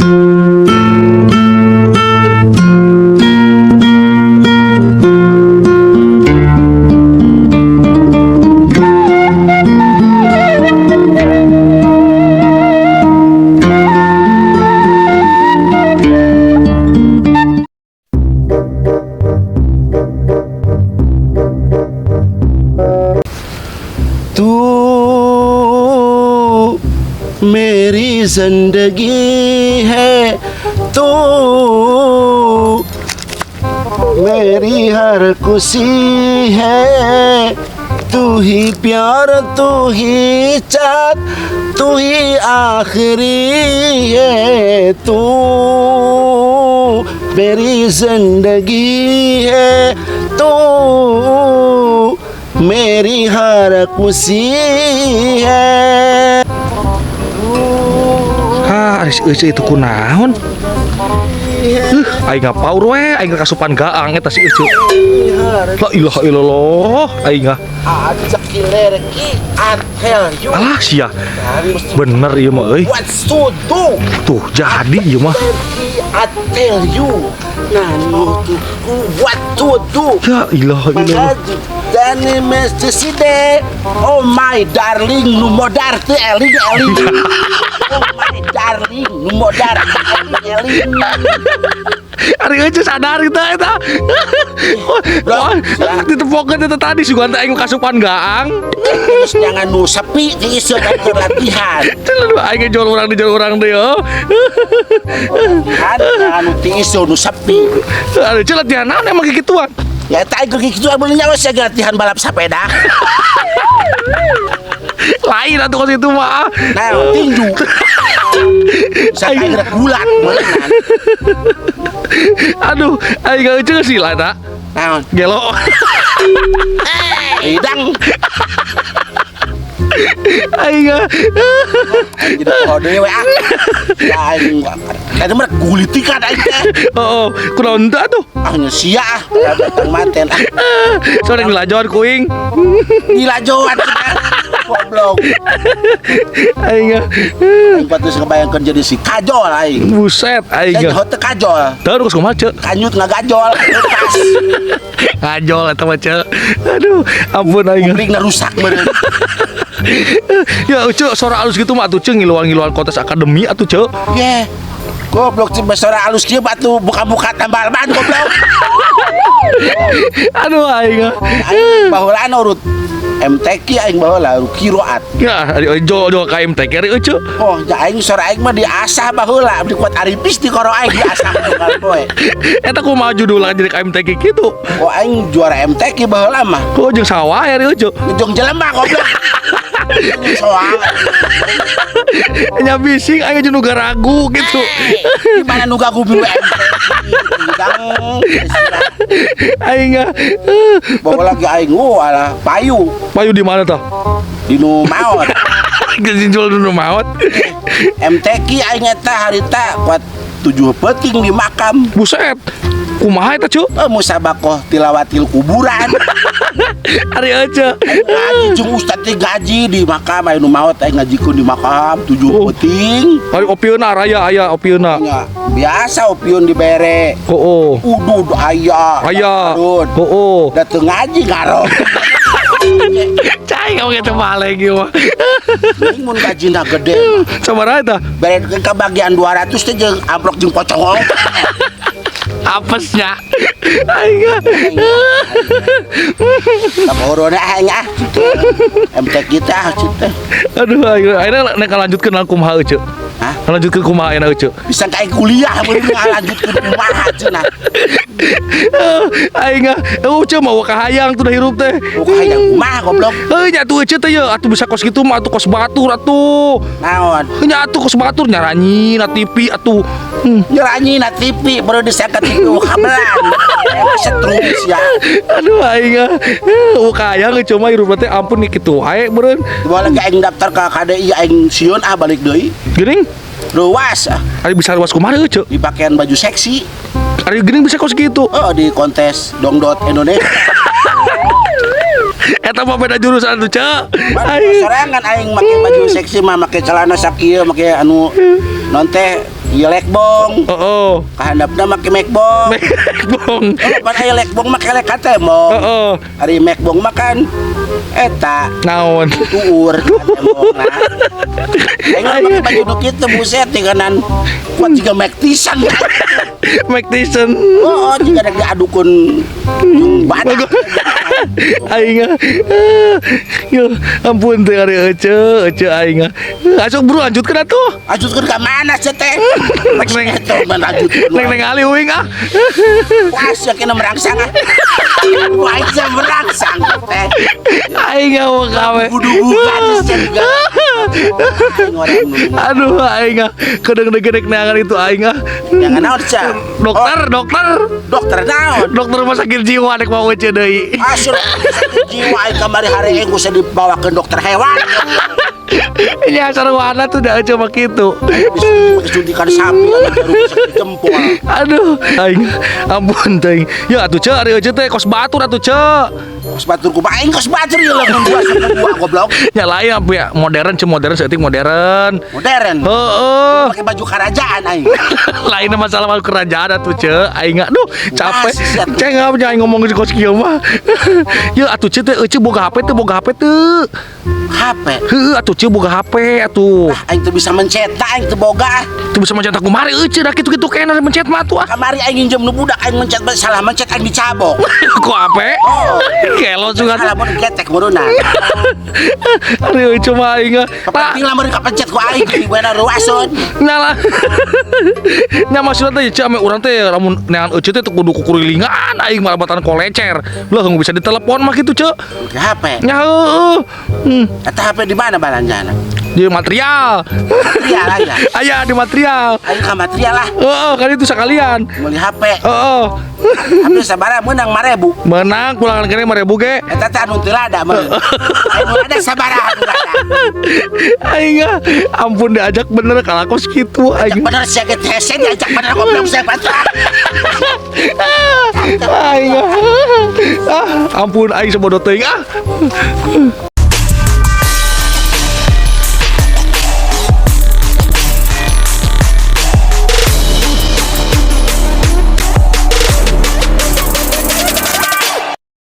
तू मेरी जिंदगी है, तू मेरी हर खुशी है, तू ही प्यार, तू ही चाहत, तू ही आखिरी है, तू मेरी जिंदगी है, तू मेरी हर खुशी है। Ah, ari si Ece itu kunaon? Aing paur we, aing kasupan gaang eta si Ece. La ilaha illallah, aing ah. Alah sia. Bener ieu mah euy. What to do? Tuh jadi ieu mah. I tell you. Nah, no, to what to do? Ya ilaha illallah. Dani mestiside. Oh my darling, nu modar teu eling eling. Oh my darling, nu modar eling eling. Ari Ece sadar kita eta. Wah, ditepokeun eta tadi sugan teh aing kasupan gaang. Terus jangan nu sepi diisi kan latihan. Cenah aing jual urang di jual urang deui oh. Latihan jangan nu tiis nu sepi. Ari Ece latihan naon emang kikituan? Ya eta aing kitu mun nyawa sia latihan balap sepeda. Lain atuh kos itu mah. Nah, tinju. Bisa aing rek bulat meureunnan. Aduh, aing Ece sih lah eta. Naon? Gelo. Hidang. Aing ah. Jadi poho deui we ah. Ya aing eta mah gulitikan aing teh. Oh, kunaon teh atuh? Ah nya sia ah, datang maten ah. Sore dilajoan ku aing. Dilajoan goblok. Aing ah. Aing patus ngebayangkeun jadi si kajol aing. Buset aing. Saya teu kajol. Terus kumaha ce? Kanyut ngagajol, lepas. Ngajol eta mah ce. Aduh, ampun aing. Kupingna rusak meureun. Ya Ece suara alus gitu mah atuh ce ngiluan-ngiluan kontes akademi atuh ce. Ye. Goblok cing suara alus kieu batu buka-buka tambal ban goblok. Aduh aing. Aing baheula urut MTQ aing baheula kiroat. Ya, ari jol jol ka MTQ ari Ece. Oh, ya aing suara aing mah diasah baheula, di kuat aripis di koro aing diasah tunggal poe. Eta kumaha judulna jadi ka MTQ kitu? Oh aing juara MTQ baheula mah. Oh jeung saha wae ari Ece. Jeung jelema goblok. Soang. Nya bising aing jeung nu garagu gitu. Di mana nu gagu milu MTQ? Hidang. Aing ah. Bawa lagi aing oh alah payu Payu di mana tah? Di nu maot. Geus jual nu maot. MTQ aing eta harita kuat 7 peuting di makam. Buset. Kumaha eta cu? Oh, musabakoh tilawatil kuburan. Ari Ece. Ngaji jeung ustad teh gaji di makam aya nu maot aing ngajikeun di makam 7 Oh. peuting. Ari opieuna raya aya opieuna. Nya, biasa opieun dibere. Oh, oh. Udud aya. Aya. Udud. Oh, oh. Da teu ngaji ngarok. Cai kamu gitu balik ieu mah. Mending mun gajina gede mah. Sabaraha eta? Bere ka bagian 200 teh jeung amplok jeung pocong. Apesnya. Aing ah. Kaborona aing ah. MTQ teh ah teh. Aduh aing ayeuna nek lanjutkeun lah kumaha Ece? Hah? Lanjutkeun kumaha ayeuna Ece? Bisa kayak kuliah mun ngalanjutkeun kumaha cenah. Aing ah, Ece mau kahayang tuh dah hirup teh. Oh kahayang kumaha goblok. Heuh nya atuh Ece teh ye atuh bisa kos kitu mah atuh kos batur atuh. Naon? Nya atuh kos batur nyaranyi na TV atuh. Nyaranyi na TV baru disangka TV kabelan. Setrum sia. Aduh aing ah. Kahayang Ece mah hirup teh ampun nih kitu wae meureun. Bawa lagi aing daftar ke KDI aing sieun ah balik deui. Geuning? Luas ah. Ari bisa luas kumaha Ece? Dipakean baju seksi. Ari geuning bisa kos kitu. Oh di kontes dongdot Indonesia. Eta mah beda jurusan tuh, Cek. Aing sorangan aing make baju seksi mah make celana sakieu make anu non teh Ieu lekbong. Heeh. Kahandapna make mekbong. Mekbong. Oh, pan aya lekbong make lek ka tembok. Heeh. Ari mekbong mah kan eta Naon? tuur ka tembokna. Aing mah make baju nu kitu, buset, tinggalan kuat jiga Mike Tyson. Mike Tyson. Oh, jiga rek diadukeun jeung badak. Aing ah. Ya ampun teh, ari ece ece aing ah. Asup buru, lanjutkeun atuh. Lanjutkeun ka mana sia teh? Neng neng. Eta mah lanjutkeun. Neng neng ali uing ah. Wah, sia kena merangsang ah. Wah, sia merangsang teh. Aing ah mau kawe. Budu-bukan sia juga. Aing orang nu. Aduh, aing ah kedeng degedek neangan itu aing ah. Jangan naon sia? Dokter, dokter. Dokter naon? Dokter rumah sakit jiwa dek mau ece deui. Asur sakit jiwa aing kamari hari aing usah dibawa ke dokter hewan. Nya sarwana tuh dah ece mah kitu. Bisa pakai suntikan sapi baru bisa jempol. Aduh, aing ampun teh. Ya atuh, ce, ari ece teh kos batur atuh, ce. Kos batur kumaha? Aing kos batur ieu lamun dua sama dua, goblok. Ya lain apa ya, modern, ce, modern saeutik, modern. Modern. Heeh. Pakai baju kerajaan aing. Lain masalah malu kerajaan atuh, ce. Aing aduh capek. Masih sia tuh. Ceng apa aing ngomong di kos kieu mah. Ya atuh, ce, teh ece boga HP teh, boga HP teh? HP. Heuh atuh, ce, boga HP atuh. Aing teu bisa mencetak, aing teu boga. Teu bisa mencet kumari ece dah kitu-kitu kena mencet mah atuh ah. Kamari aing nginjem nu budak, aing mencet salah mencet, aing dicabok. Ku HP? Oh. Gelo juga. Salah mun getek meureunna. Ari ece mah aing ah. Penting lah meureun kapencet ku aing di mana ruasun. Nyala. Nya maksudna teh ce ame urang teh lamun neangan ece teh teu kudu kukurilingan aing malah batan kolecer. Leuh bisa ditelepon mah kitu, ce. Di HP. Nya heueuh. Eta HP di mana balanjana? Di material. Material aya. Aya di material. Aing ka material lah. Heeh, kan itu sekalian. Meuli HP. Heeh. HP sabaraha meunang 5000? Menang pulangan kene 5000 ge. Eta teh anu teu lada meureun. Anu lada sabaraha anu lada? Aing ah, ampun diajak bener kalau kos kitu Ajak aing. bener sia ge hese diajak bener, goblok sia patra. Aing ah. Ah, ampun aing sebodoh teuing ah.